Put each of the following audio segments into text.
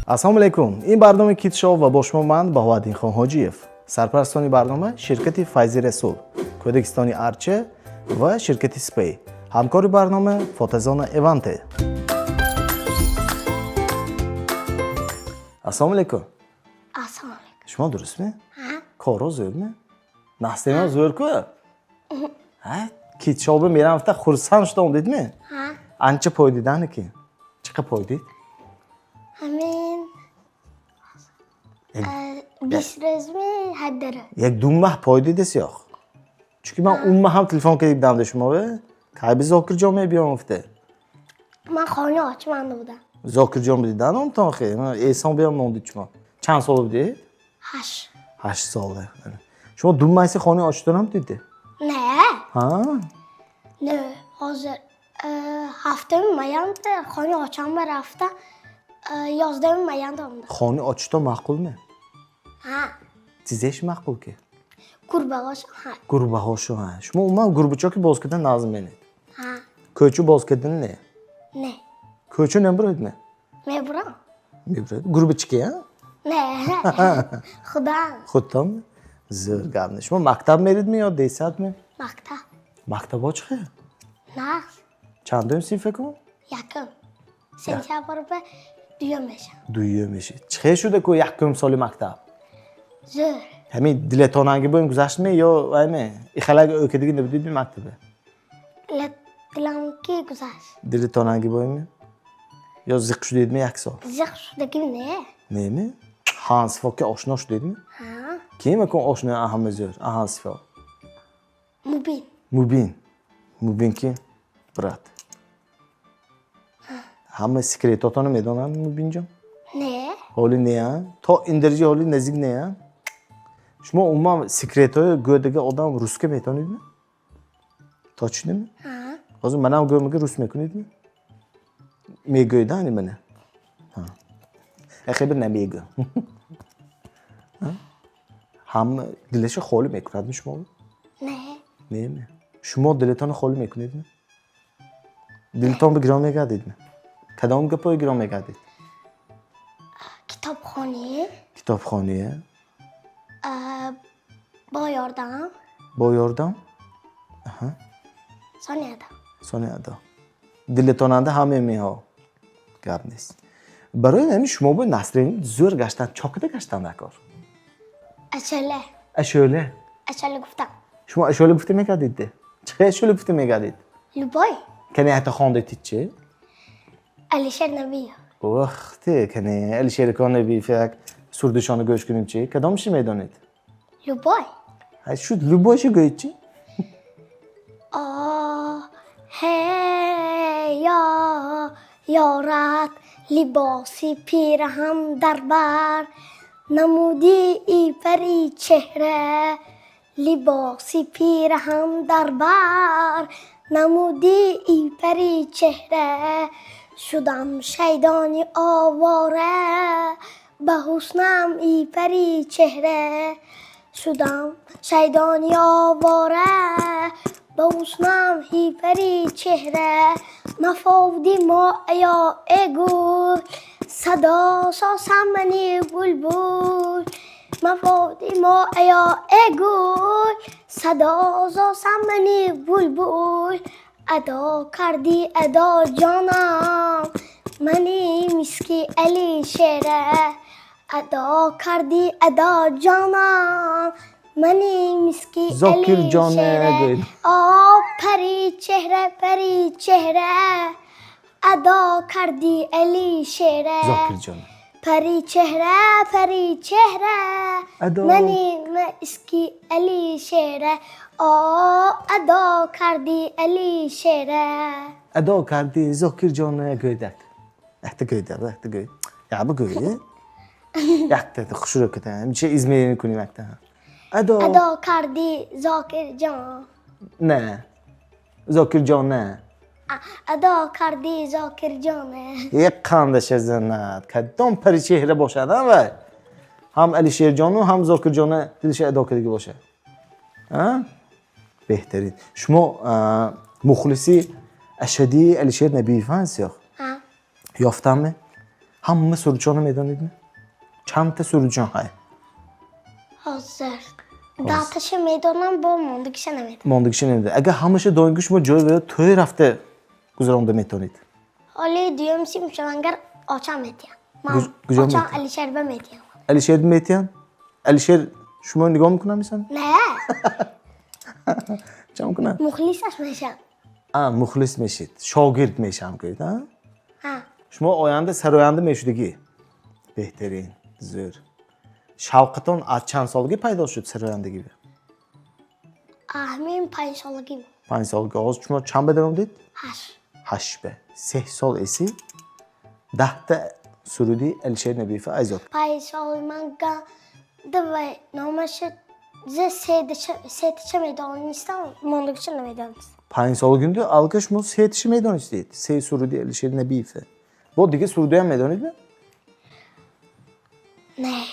Ассалому алайкум, ин барномаи Кидшоу ва бо шумо ман, Баҳоаддинхон Ҳоҷиев. Сарпарастони барнома ширкати Файзи Расул, Кӯдакистони Арча ва ширкати Спей. Ҳамкори барнома фотозона Эванте. Ассалому алайкум. Ассалому алайкум. Шумо дурустми? Корро зӯрми? Настроение зӯр ку? Кидшоу мерам гуфта хурсанд шудам, дидми? Анча пойдидани ки? Чӣ қадр пойдид? Ҳамин 20 рӯзми ҳаддара. Як ду маҳ пойдидес ёх. Чунки ман он маҳ ҳам телефон кардиб будам шумо, кай би Зокирҷон мебиём гуфта. Ман хона очманда будам. Зокирҷон бидидан омтон хе. Эҳсон биём мондид шумо. Чанд сола будед? 8. 8 сола. Шумо ду маҳси хонаи очитонам диди? Не. Ҳа? Не, ҳозир ҳафтами маянда хонаи очам рафта, 11-ми маянда омадам. Хонаи очитон маъқулме? Ҳа. Чизеш маъқул ки? Гурбаҳошо ҳа. Гурбаҳошо ҳа. Шумо умуман гурбачо ки боз кардан нағз менед? Ҳа. Кӯчу боз кардан не? Не. Кӯчу намебуроед? Мебурам. Мебуроед. Гурбачики, а? Не. Худам. Худтон? Зӯр, гап не. Шумо мактаб меридми ё детсадми? Мактаб. Мактабҳо чӣ хел? Нағз. Чандуюм синф кун? Якум. Сентябр ба дуюм мешавам. Дуюм мешид. Чӣ хел шуда ку якум соли мактаб? Зӯр. Ҳамин дилатонанги боем гузаштми ё вайме? Ихалак o'кидиги набудидми мактаба? Диламки гузашт. Дилатонанги боем? Ё зиқ шудидми як сол? Зиқ шудагим не. Неми? Ҳансифо ки ошно шудидми? Ҳа. Ким акун ошнои ҳама зӯр? Ҳансифо. Мубин. Мубин. Мубин ки? Брат. Ҳама секретотонро медонанд, Мубинҷон? Не. Ҳоли не, а? То ин дараҷа ҳоли наздик не, а? Шумо умуман секретҳои гӯдага одам русска метавонидми? Точно-ми? Ҳа. Ҳозир манам гӯям, ки рус мекунидми? Мегӯед, ани мана? Хебе намегӯ. Ҳама дилаша холӣ мекунадми шумо? Не. Не. Шумо дилатонро холӣ мекунедми? Дилтон ба гирон мегардидми? Кадом гапҳои гирон мегардид? Китобхонӣ. Китобхоние? Бо ёрдам. Бо ёрдам? Сониядам. Сониядо. Дилатонанда ҳама меҳо. Гап нест. Барои ҳамин шумо бо настроение зӯр гаштан, чокида гаштан дар кор. Ашӯла. Ашӯла. Ашӯла гуфтам. Шумо ашӯла гуфта мекардид? Чӣ хел ашӯла гуфта мегардид? Любой. Кане ҳатто хондед чӣ? Алишер Набиев. Ох те, кане Алишер Набиев як сурдишонро гӯш кунем чӣ? Кадомши медонед? Любой. Ҳай шуд, любой ши гӯед чӣ? О, ҳей, ё, ёрат, либоси пираҳан дар бар намуди и пари чеҳра, либоси пираҳан дар бар намуди и пари чеҳра, шудам шайдони овора ба ҳуснам и пари чеҳра, шудам шайдони овора ба ҳуснам и пари чеҳра, мафоди мо аё э гул садо сосам мани булбул, мафоди мо аё э гул садо сосам мани булбул, адо кардӣ адо ҷонам мани миски Алишера, адо кардӣ адо ҷонам мани миски Зокирҷоне Алишера. Гӯед. О, пари чеҳра, пари чеҳра, адо кардӣ Алишера. Зокирҷон. Пари чеҳра, пари чеҳра, Адо. мани миски Алишера, о, адо кардӣ Алишера. Адо кардӣ Зокирҷон, гӯед як. Якта гӯед, якта гӯед. Я бигӯед. Якта хушрӯ ката. Чӣ измерение кунем якта. Адо. Адо кардӣ Зокирҷон. Не. Зокирҷон не. Адо кардӣ Зокирҷоне. Як қандаша занад. Кадом пари чеҳра бошад, а вай? Ҳам Алишерҷону ҳам Зокирҷона дилша адо кардагӣ бошад. А? Беҳтарин. Шумо мухлиси ашадии Алишер Набиев ҳаст ё? Ҳа. Ёфтанме? Ҳама сурудшонро медонед? Чандта сурудшон ҳай? Ҳозир 10 таша медонам, бо мондагиша намедонам. Мондагиша намедонед. Агар ҳамаша донги, шумо ҷой ва тӯй рафта гузаронда метавонед. Ҳоли дуюм сим шавангар очам метиҳам. Ман Куҷо очам метиҳам? Алишерба метиҳам. Алишер метиҳам? Алишер шумо нигоҳ мекунам мисан? Не. Чӣ мекунам? Мухлисаш мешам. А, мухлис мешид, шогирд мешам гӯед, а? Ҳа. Шумо оянда сароянда мешудагӣ. Беҳтарин, зӯр. Шавқатон аз чанд солагӣ пайдо шуд сарояндагӣ? Ҳамин 5 солагӣ буд. 5 солагӣ. Ҳозир шумо чанд ба даромдед? 8. 8 ба. 3 сол эси 10 та суруди Алишер Набиева айзод. 5 сол ман ганда ва номаша зе сеташа медонистам, мондагиша намедонистам. 5 солагинду аллакай шумо сеташа медонистед, се суруди Алишер Набиева. Бо дига сурудоям медонедми? Не,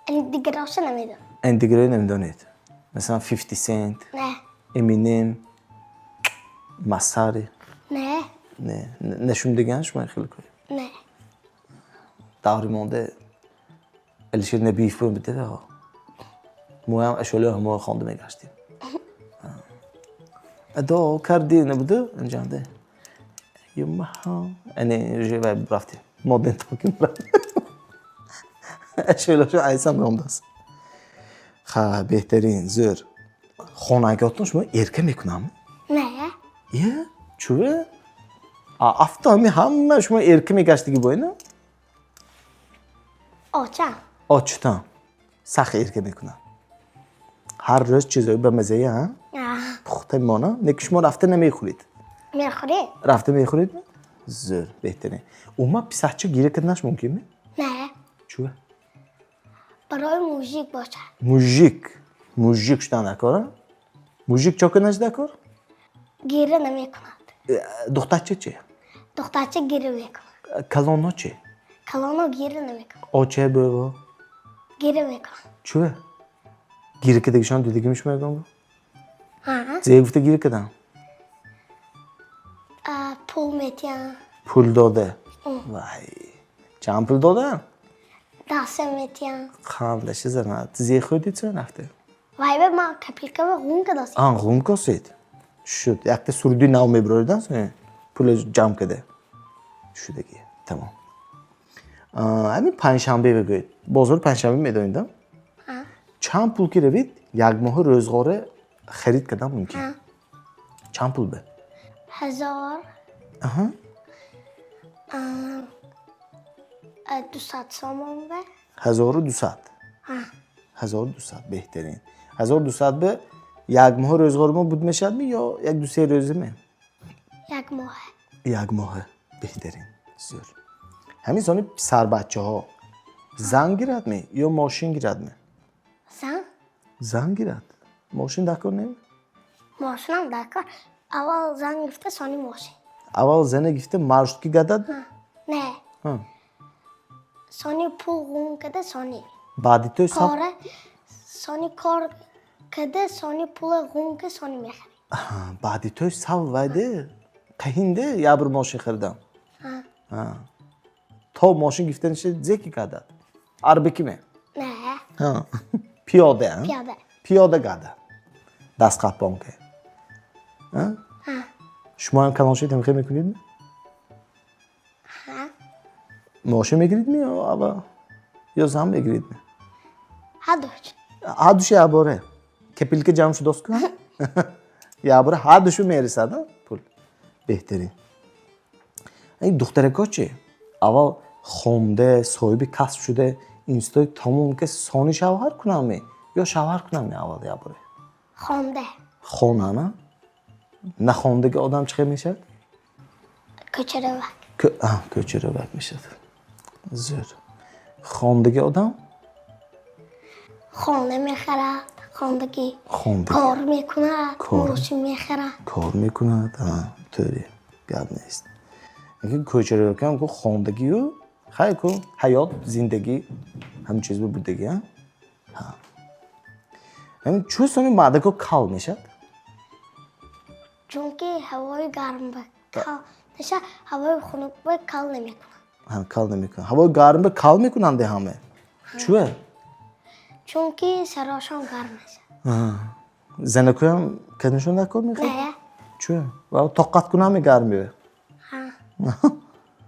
дигароша намедонам. Ан дигароя намедонед? Масалан, 50 Cent? Не. Eminem, Масари? Не. Не, нашунидаган шумо хеле кор? Не. Даври монда Алишер Набиев буд, моям ашолиҳо ҳамо хонда мегаштем. Адо карди набуду анҷамде юмаҳо ане уже вай рафтем, Modern Talking, ашолиҳошо айсам ромдааст. Ха, беҳтарин, зӯр. Хонагиҳотон шумо эрка мекунам? Не. Е, чӯ? Афто ҳами ҳама шумо эрка мегаштагӣ боина? Очам. Очутан сахт эрка мекунам, ҳар рӯз чизои ба маззаи а пухта мемонам. Неки шумо рафта намехӯред? Мехӯред. Рафта мехӯред? Зӯр, беҳтарин. Умуман, писарча гиря карданаш мумкинми? Не. Чӯ? Барои мужик бошад. Мужик, мужик шудан даркор, а? Мужик чо карданаш даркор? Гиря намекунад. Духтарча чи? Духтарча гиря мекунад. Калонҳо чи? Калоно гиря намекунад. Оча, бӯво? Гиря мекунад. Чӯ? Гиря кардагишон дидагими шумо ягон бор? Ҳа. Зе гуфта гиря кардам? Пул метиҳам. Пул дода? Вай, чанд пул додам? Даста метиҳам. Қандаша занад. Зе хӯрдид чӣ рафта? Вайба ман копилкава ғун кадосем. А, ғун косед. Шуд, якта суруди нав мебироридан, пула ҷамъ карда шудаги, тамом. Ҳамин панҷшанбе бигӯед, бозори панҷшанбе медонидам? Чанд пул ки равид, як моҳи рӯзғора харид кардан мумкин? Чанд пул бе? 1000 200 сомон бе. 1200? 1200, беҳтарин. 1200 бе як моҳи рӯзғори мо буд мешавадми ё як ду се рӯзаме? Як моҳе. Як моҳа, беҳтарин, зӯр. Ҳамин сони писарбачаҳо зан гирадми ё мошин гирадми? Зан. Зан гирад, мошин дар кор не? Мошинам дар кор. Аввал зан гирифта, сони мошин. Аввал зана гирифта, маршрутка гадад? Не, сони пул ғун када, сони Баъди тӯй саб кора, сони кор када, сони пула ғун ка, сони мехарӣ. Баъди тӯй сав вайде қаҳинде як бир мошин харидам. То мошин гирифтаниша зеки гадад, арбаки ме? Не. Пиёда? Пиёда. Пиёда гада, дастқапбон ке. Шумоам калон шудед, ҳамихел мекунедми? Ҳа. Мошин мегиридми ё аввал ё зан мегиридми? Ҳардуш. Ҳардуш якбора копилка ҷамъ шудост ку, якбора ҳардушу мерасад пул. Беҳтарин. Ин духтарако чи, аввал хонда, соҳиби касб шуда, институт тамом ка, сони шавҳар кунамми ё шавҳар кунамми аввал якбора? Хонда. Хонана нахондаги одам чӣ хел мешавад? Кӯчаравак. Кӯчаравак мешавад. Зӯр. Хондаги одам? Хона мехарад хондагӣ. Хондагӣ. Кор мекунад. Кор. Мошин мехарад. Кор мекунад, тӯри гап нест. Кӯчаравакам ку хондагию хай ку ҳаёт, зиндагӣ ҳамин чиз будагӣ. Ҳамин чӯ сони мардако кал мешавад? Чунки ҳавои гарм ба кал наша, ҳавои хунук ба кал намекунад. Кал намекунанд. Ҳавои гарм кал мекунанд ҳама. Чӯ? Чунки сарошон гарм мешавад. Занакоям каднишон дар кор мехоҳад? Не. Чӯ? Ва тоқат кунам гармӣ.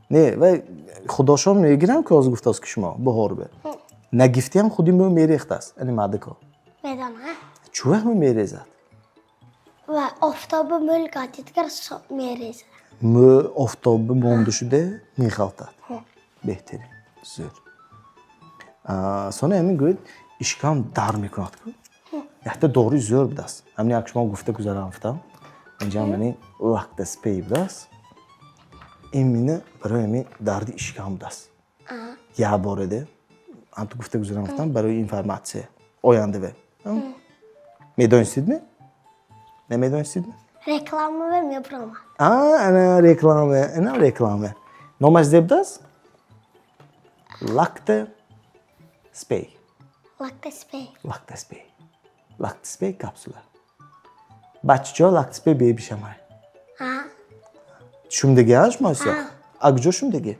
Не, вай худошон мегирам, ки ҳозир гуфтааст, ки шумо баҳор бе. Нагифтиам худи мӯ мерехтааст, ани мардако. Медонам. Чӯ мӯ мерезад? Ва офтоби мӯл гадидгар мерезад. Мӯ офтоби монда шуда меғалтад. Беҳтарин. Зӯр. Сони ҳамин гӯед, ишкам дар мекунад ку. Якта дори зӯр будааст. Ҳамин як шумо гуфта гузарам гуфтам. Инҷа мани Лактаспей будааст. Именно барои ҳамин дарди ишкам будааст. Як бореде ҳамту гуфта гузарам гуфтам барои информатсия ояндаве. Медонистидми? Намедонистидми? Рекламаве мебиромад. Ана реклама, ана реклама. Номаш зе будааст? Лакта спей. Лактаспей. Лактаспей. Лактаспей капсула. Бачачо Лактаспей бебишамай. Шумдагӣ а шумо исо? А куҷо шумдагӣ?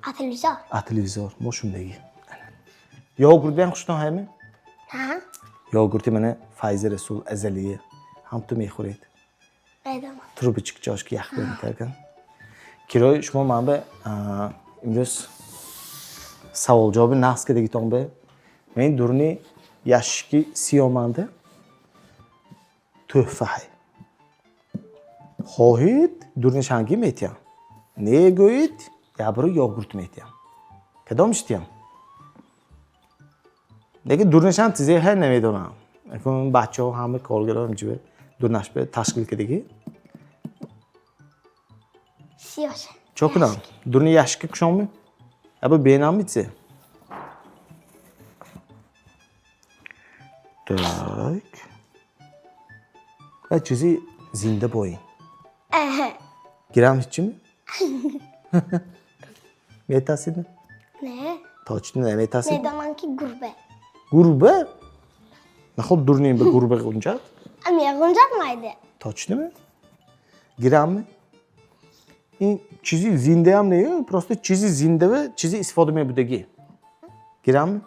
А телевизор. А телевизор, мо шумдагӣ. Йогурт биям хуштон ҳайми? Йогурти мана Файзи Расул азалия. Ҳам ту мехӯред. Медонам. Трубочка ки ях мекардан. Кирои шумо ман ба имрӯз савол ҷавоби нағз кардагитон ба мен дурни яшки сиёманда тӯҳфа ҳай. Хоҳид дурни шангӣ метиҳам. Не гӯед, ябру йогурт метиҳам. Кадомш тиҳам? Лекин дурнишам чизе ҳай намедонам. Акун бачаҳо ҳама коргаро ҳамҷиба дурнаш ба ташкил кардагӣ. Сиёша. Чо кунам? Дурни яшки кушомми? Абу бенам чизе? Так. Ва чизи зинда боин. Гирам ҳичими? Метасидми? Не. Точно наметасид? Медонам, ки гурба. Гурба? Наход дурнем ба гурба ғунҷад? Меғунҷад майда. Точно ми? Гирамми? Ин чизи зиндаам не, просто чизи зинда ва чизи истифода мебудагӣ. Гирамми?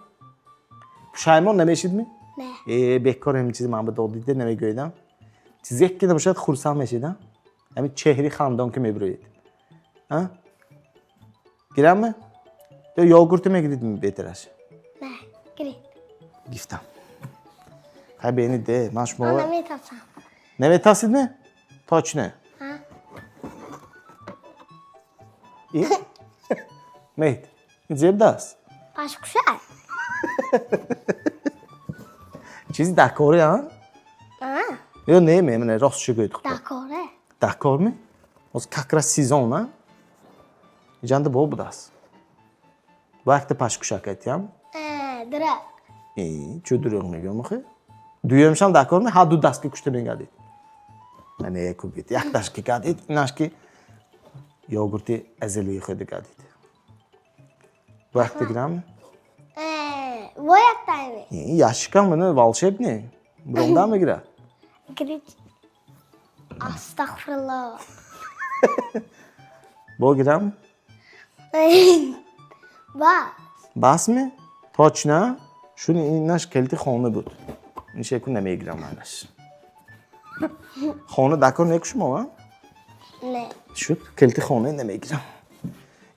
Пушаймон намешидми? Не. Э, бекор ҳамин чизи ман ба додида намегӯедам. Чизе ки набошад хурсанд мешидам. Ҳамин чеҳри хандон ки мебироед. А? Гирамми? Ё йогурту мегирид беҳтараш? Не, гирид. Гифтам. Хай бенид де, ман шумо Ман наметасам. Наметасидми? Точно. И? Меҳд, ин зебдааст. Пашкушак. Чизи дакорӣ, а? Ё не, мемоне, рост чӣ гӯед худо? Дакоре. Дакор ми? Ҳозир как раз сезон, а? Иҷанда бо будааст. Бо якта пашкушак айтиям. Дурӯғ. Э, чӯ дурӯғ мегӯям охи? Дуюмшам дакор ми? Ҳар ду даст ки кушта мегардид. Не, кубид. Якташ ки гардид, инаш ки йогурти азалии худ гардид. Бо якта гирам? Бо яктайми? Э, ящикам мана волшебный. Буромдан мегирад. Гирид. Астағфируллоҳ. Бо гирам? Бас. Бас ми? Точно? Шуни инаш калити хона буд. Ин шеку намегирам манаш. Хона дакор некушмо, а? Не. Шуд, калити хона намегирам.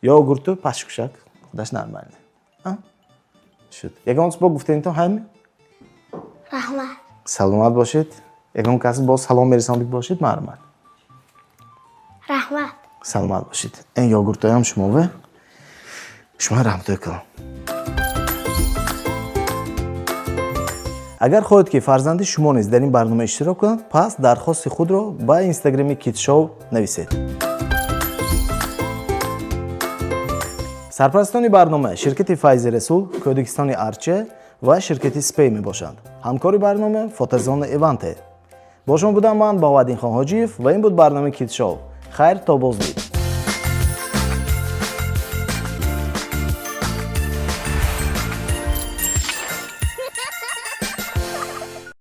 Йогурту пашкушак, худаш нормально. А? Шуд. Ягон чиз бо гуфтанитон ҳайми? Раҳмат. Саломат бошед. Ягон кас боз салом мерасондик бошед, марҳамат. Раҳмат. Саломат бошед. Ин йогуртоям шумове. Шумо раҳматои калон. Агар хоҳед, ки фарзанди шумо низ дар ин барнома иштирок кунад, пас дархости худро ба инстаграми Китшоу нависед. Сарпарастони барнома ширкати Файзи Расул, Кӯдакистони Арча ва ширкати Спей мебошанд. Ҳамкори барнома фотозона Эванте. Бо шумо будам ман, Баҳоаддинхон Ҳоҷиев, ва ин буд барномаи Китшоу. Хайр, то боздид.